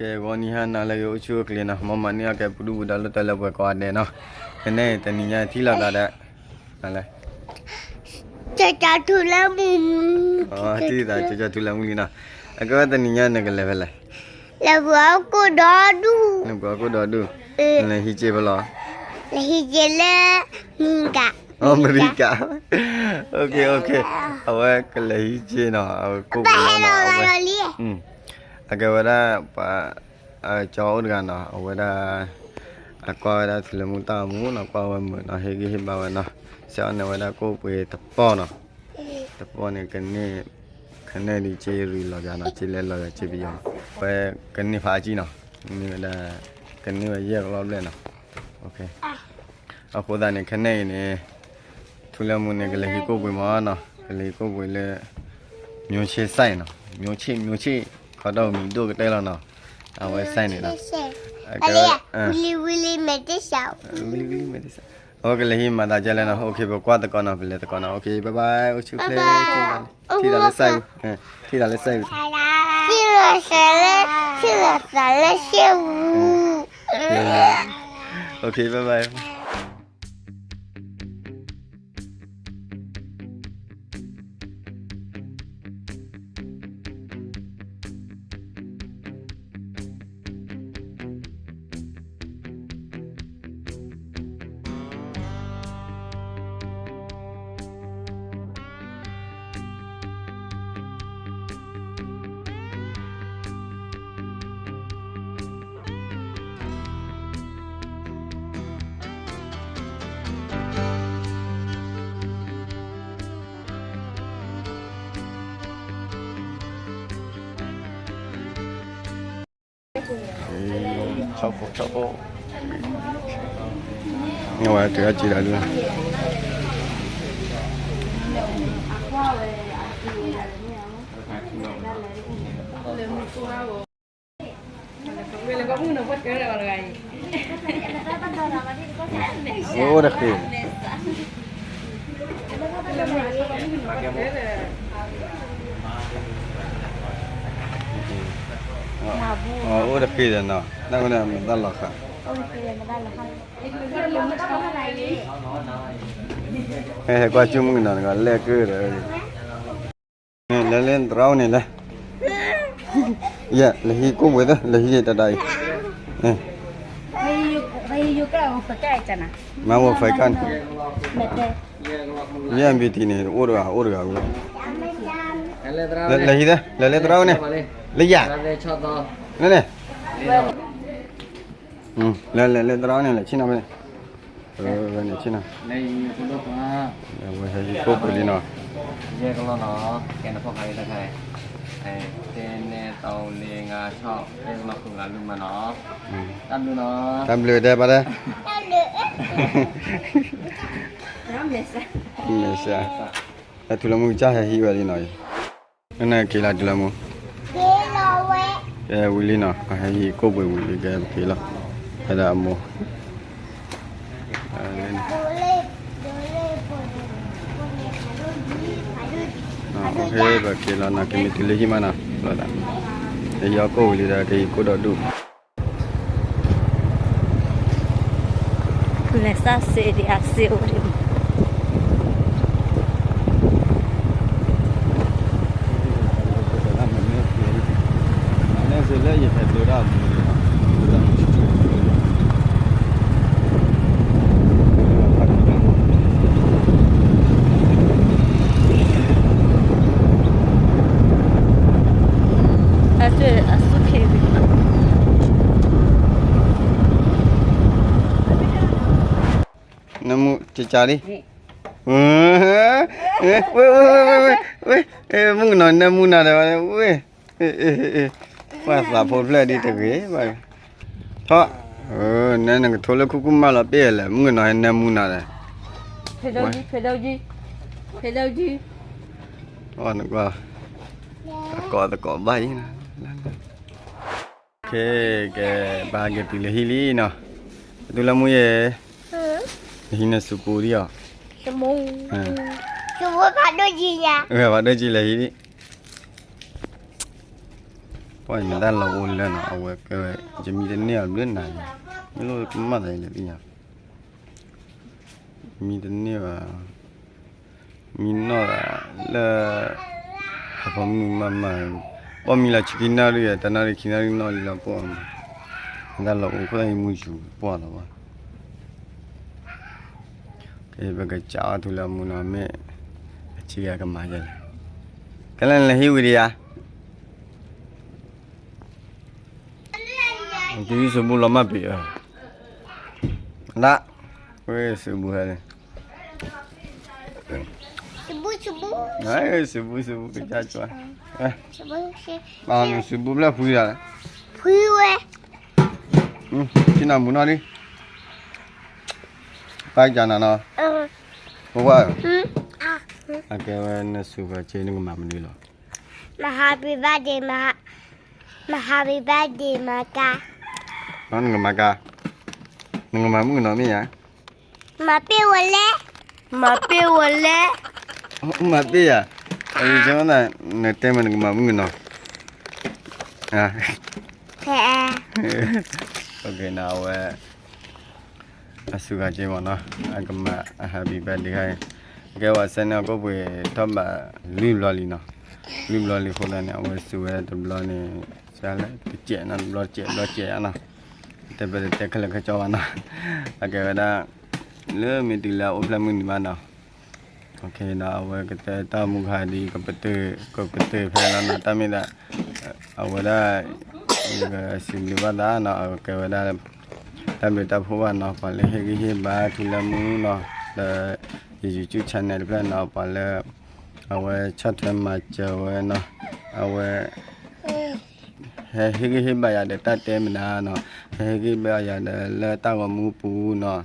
ကဲ ဂီၤနံၤဟါနၤလၢအဂ့ၤ အိၣ်ဆူၣ်အိၣ်ချ့နီၤ, မ်မၤန့ၢ်အီၣ်ကဲ ပဒုၣ်ပဒါလၢတၢ်လၢပှဲၤကိးဂၤဒဲးနီၤ, ကနဲၣ်တနံၤညါထံၣ်လိာ်သးဒီး နလဲ ကၠီကၠီထူလၢမူ, ထံၣ်သးကၠီကၠီထူလၢမူလံနီၤ, အကဲဝဲတနံၤညါနကလဲၤဖဲလဲၣ်, လၢပှၤကိၣ်ဒီဒူၣ်, နပှၤကိၣ်ဒီဒူၣ်, နလဲၤဟံးစ့ဖဲလဲၣ်, လဲၤဟံးစ့လၢ မံကၤ, အမဲရကၤ, အဝဲကလဲၤဟံးစ့နီၤ, အဝဲကိၣ်ပှ့ၤလီၤနီၤ, အဝဲ အကဲဝဲဒၣ် ပှၤ ကၠီအိၣ်တဂၤနီၤ, အဝဲဒၣ် အကွၢ်ဝဲဒၣ်ထူလၢမူတၢ်အိၣ်မူနီၤ, ကွၢ်ဝဲမုာ်နီၤ, ဟ့ၣ်ဂံၢ်ဟ့ၣ်ဘါဝဲနီၤ, ဆဲးအီၣ်န့ၢ်ဝဲဒၣ်ကိၣ်ပှ့ၤတပီၢ်နီၤ, တပီၢ်န့ၣ် ကန့ၢ် ကနဲၣ်ဒ်စ့ရံလီၤယၤနီၤ, စ့လဲလီၤယၤစ့ပယီၤနီၤ, ဝဲကန့ၢ်ဖးအါကံနီၤ, န့ၢ်ဝဲဒၣ် ကန့ၢ်ဝဲယဲၢ်ကလီၢ်ဘျဲၣ်နီၤ, အဃိသတးန့ၣ် ခဲန့ၣ်အံၤန့ၣ် ထူလၢမူန့ၣ် ကလဲၤဟံးကိၣ်ပှ့ၤမးနီၤ, ကလဲၤဟံးကိၣ်ပှ့ၤလၢ မျိုးချစ်ဆိုင်နီၤ, မျိုးချစ် မျိုးချစ် ခီဒီးမံၤဒိၣ်ကတၢၢ်လီၤနီၤ, အဝဲဆိုင်န့ၣ်နီၤ, ဝံၤလံဝံၤလံမဲာ်တ့ၢ်စး, ဝံၤလံဝံၤလံမဲာ်တ့ၢ်စး, အဝဲကလဲၤဟံးမၤသးကဲလဲၣ်နီၤ, ပကွၢ်သကိးနီၤ, ပလဲၤသကိးနီၤ, အိၣ်ခ့ bye bye, အိၣ်ဆူၣ်အိၣ်ချ့, ထံၣ်သးလၢဆိုင်ဝံၤ, ထံၣ်သးလၢဆိုင်ဝံၤ, ထံၣ်လိာ်သးလၢ, ထံၣ်လိာ်သးလၢဆိုင်ဝံၤ, အိၣ်ခ့ bye bye. အိၣ်တဃ့, အိၣ်တဃ့ဒီးနီၤ, နမ့ၢ်မတၤလီၤဃာ်, ဟဲကွၢ်ကၠူမုၣ်ကနီၤ နကလဲၣ်ကၢဒီး လဲၤလၢသရၣ်အိၣ်န့ၣ်လဲၤ, ယဲ လဲၤဟံးကိၣ်ပှ့ၤသၢ လဲၤဟံးတၢ်တၢ်အံၤ, မၤဝဲဖဲကၢ်န့ၣ်, ယဲ beauty န့ၣ် အိၣ်တဂၤ အိၣ်တဂၤဝဲ, လဲၤဟံးသၢ လဲၤလၢသရၣ်အိၣ်န့ၣ်, လၢယၤ, လဲၤန့ၣ် လဲၤလဲၤလၢသရၣ်န့ၣ် လဲၤဆ့ၣ်နီၤဖဲန့ၣ်, ဖဲန့ၣ်ဆ့ၣ်နီၤ, ဝဲဟဲဟံးကိၣ်ပှ့ၤလံနီၤ, ယဲၢ်ကလီၢ်နီၤ, ကဲနဖီၣ်ခါအံၤတခါ, တၢ်နဲၣ်တီလ့ငါဆီၣ် ယဲၢ်ကလီၢ်ဃုဂၤလွံၢ်မးနီၤ, တၢ်ဘျုးနီၤ, တၢ်ဘျုးတဲဘၣ်တဲ, မဲာ်စှၤ, ထူလၢမူကစၢ်ဟဲဟံးဝဲလံနီၤအံၤ နက့ၤလီၤတုၤလီၤမူ, ကဲဝံၤလံနီၤ, အဟဲဟံးကိၣ်ပှ့ၤဝံၤလံ ကဲပက့ၤလီၤ, ဖဲဒၣ်အမိၢ်, ပက့ၤလီၤနီၤ, ကမ့ၢ်တုၤလၢဟံၣ်မးနီၤ, လီၤသး, ကဟံးအီၣ်ကိၣ်ဝံၤလံဒီး ကဟံးကိၣ်ဒီဒူၣ် လဲၤစးစ့ဒံးအစ့အိၣ်ဒံးမး, အစ့အစ့ခံဘံး နၢမူကကၤလံ, ဝဲ, ဝဲ, ဝဲ, ဝဲ, ဝဲ, မုၣ်ကနီၤနၢမူနၤဒီးဝဲ, ဝဲ, ပှၤသးဖိဖျၢၣ်ဒ်တဂ့ၤဘၣ်, ထီၣ်, နနကထိလၢခိၣ်ခိၣ်မၢလီၤပ့ၢ်လဲၣ် မုၣ်ကနီၤနၢမူနၤဒီး, ဖဲဒိၣ်ကံ, ဖဲဒိၣ်ကံ, ဖဲဒိၣ်ကံ, နကွၢ်, သကိးသကိးဘၣ်အံၤ, ခဲ, ကဲ, ဘၣ်က့ၤတုၤလၢဟံၣ်လံနီၤ, ပတူၢ်လၢမူယဲၢ်, ဟံးန့ၢ်စူပူဒံးအီၤ, ဖးဒိၣ်ကံယၤ, ဖးဒိၣ်ကံလဲၤဟံးလံ, ပှၤမ့ၢ်တၢ်လီၤအိၣ်လၢနီၤ အဝဲကဲဝဲ ယမံတန့ၢ်အီၤဘျုးနၤယၤ, မ့ၢ်လိၣ်ကမၣ်သးလၢသ့ၣ်ညါ, မံတန့ၢ်ဘၣ်, မံနီၢ်သးလၢ ဟးဖီမုၢ်မးမး, ပှၤမံလီၤဆံခံနၣ်ရံၣ် တနၣ်ရံၣ်ခံနၣ်ရံၣ်နီၣ်လံလီၤပှၤမး, မ့ၢ်တၢ်လီၤအိၣ်ခိၣ်သၣ်ယမူယူၤပှၢ်လီၤဘၣ်, ပကစးအီၣ်ထူလၢအမူနီၤ မ့ၢ်အဆံဂၤကမၤယဲလဲၣ်, ကဲလၢနလဲၤဟံးဝံၤဒံးယၤ သုစုဘူးလီၤမၢ်ပ့ၤအၢ, ဒၣ်, ဝဲစုဘူးဟဲလၢ, စုဘူးစုဘူး, စုဘူးစုဘူးကစၢ်ကွၢ်, ပာ်နစုဘူးဖျၢၣ်ဖှံဒၣ်လဲၣ်, ဖှံဝဲ, ထံနၤမူနီၢ်ဒံး, ပၢ်ကနၤနီၤ, ပှၤ, အကဲဝဲနစုဂၤက့နကမၤမနုၤလီၤ, မဟါပံဘၣ်ဒ့မဟါ, မဟါပံဘၣ်ဒ့မကါ, နကမၤကါ, နကမၤမုၣ်ကနီၤမ့ၢ်ယါ, မၤပ့ၢ်ဝဲလဲၣ်, မၤပ့ၢ်ဝဲလဲၣ်, မၤပ့ၢ်ယါ, အဝဲ, နတဲမ့ၢ်နကမၤမုၣ်ကနီၤ, ဖဲ, အဝဲ အစူၢ်ကၤက့မ့ၢ်နီၤ, အကမၤအ happy birthday ခါအံၤ, အကဲဝဲစဲန့ၣ်အကိၣ်ပှ့ၤထီၣ်ဘးလွံၢ်ဘျီလံနီၤ, လွံၢ်ဘျီလံအဃိသတးန့ၣ် အဝဲစူၢ်ဝဲတဘျီန့ၣ်, စလၢတကဲးနီၤ တဘျီတကဲး တဘျီတကဲးနီၤ, တဲပတဲခဲလၢာ်ခဲဆ့ဘၣ်နီၤ, အကဲဝဲဒၣ်, လၢမ့ၢ်တုၤလၢအအိၣ်ဖျဲၣ်မုၢ်နံၤဘၣ်နီၤ, ဒီးအဝဲကတဲတၢ်မူခါဒ် ကပတုာ်ဖဲလီၤနီၤ တၢ်မ့ၢ်ဒၣ်, အဝဲဒၣ်, ယကစံးဘျုးဘၣ်သးနီၤ အကဲဝဲဒၣ်, တၢ်ဘျုးတၢ်ဖှိၣ်ဘၣ်နီၤ ပှၤလၢဟ့ၣ်ဂံၢ်ဟ့ၣ်ဘါထူလၢမူနီၤ, ဒီးယ YouTube channel တဖျၢၣ်နီၤ ပှၤလၢ, အဝဲဆီၣ်ထွဲမၤစၢၤဝဲနီၤ, အဝဲ ဟဲဟ့ၣ်ဂံၢ်ဟ့ၣ်ဘါယၤဒီးတၢ်တဲမနုၤနီၤ, ဟဲဟ့ၣ်ဂံၢ်ဘါယၤဒီးလၢတၢ်ဂီၤမူပူၤနီၤ,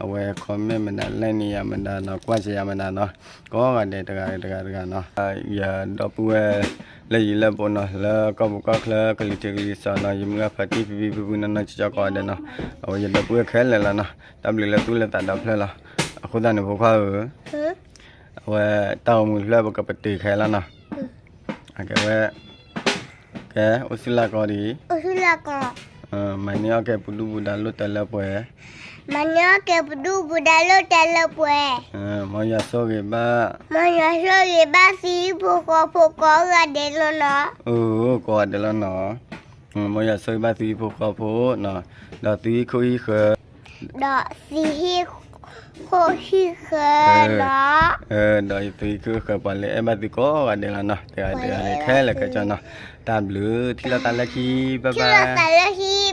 အဝဲ comment မနုၤ like န့ၢ်ယၤမနုၤနီၤ ကွၢ်စၢၤယၤမနုၤနီၤ, ကိးဂၤဒဲးတဂၤတဂၤတဂၤနီၤ, ယဒီပုၢ်ဝဲၢ်လၢယံၤလၢဘူးနီၤ လၢကီၢ်ပူၤကီၢ်ချၢ ကလံၤထံးကလံၤစီၤနီၤ ယမုၢ်ဂၢ်ဖါတံၢ်ဖံဖံဖုဖုနီၢ်နီၢ်ကၠီကီးဂၤဒဲးနီၤ, အဝဲယဒီပုၢ်ဝဲၢ်ခဲလၢာ်လီၤနီၤ တၢ်ဘျုးလၢသူၣ်လၢသးဒီဖျၢၣ်လီၤ, အဃိသတးန့ၣ်ဖိခွါဧၢ အဝဲတၢ်ဂီၤမူတဖျၢၣ်ပကပတုာ်ခဲလီၤနီၤ, အကဲဝဲ, ကဲ အိၣ်ဆူၣ်လၢကီၢ်ဒံး, မၤန့ၢ်အီၣ်ကဲပဒုၣ်ပဒါလိၣ်တဲလၢပှဲၤ, မၤန့ၢ်အီၣ်ကဲပဒုၣ်ပဒါလိၣ်တဲလၢပှဲၤ, မ်ယွၤဆိၣ်ဂ့ၤဘၣ်, မ်ယွၤဆိၣ်ဂ့ၤဘၣ်သုဟံၣ်ဖိဃီဖိကိးဂၤဒဲးလီၤနီၤ, ကိးဂၤဒဲးလီၤနီၤ, မ်ယွၤဆိၣ်ဂ့ၤဘၣ်သုဟံၣ်ဖိဃီဖိနီၤ, ဒီးသုဟံၣ်ခိၣ်ဟံၣ်ဃၢၤ ဒီးသုဟံၣ်ခိၣ်ဟံၣ်ဃၢၤနီၤ, ဒီးသုဟံၣ်ခိၣ်ဟံၣ်ဃၢၤ ပှၤလၢအဲၣ်ဘၣ်သုကိးဂၤဒဲးလီၤနီၤ တဂၤတဂၤန့ၣ်ခဲလၢာ်ခဲဆ့နီၤ, တၢ်ဘျုးထံၣ်လိာ်သးလၢခံ bye bye လၢခံ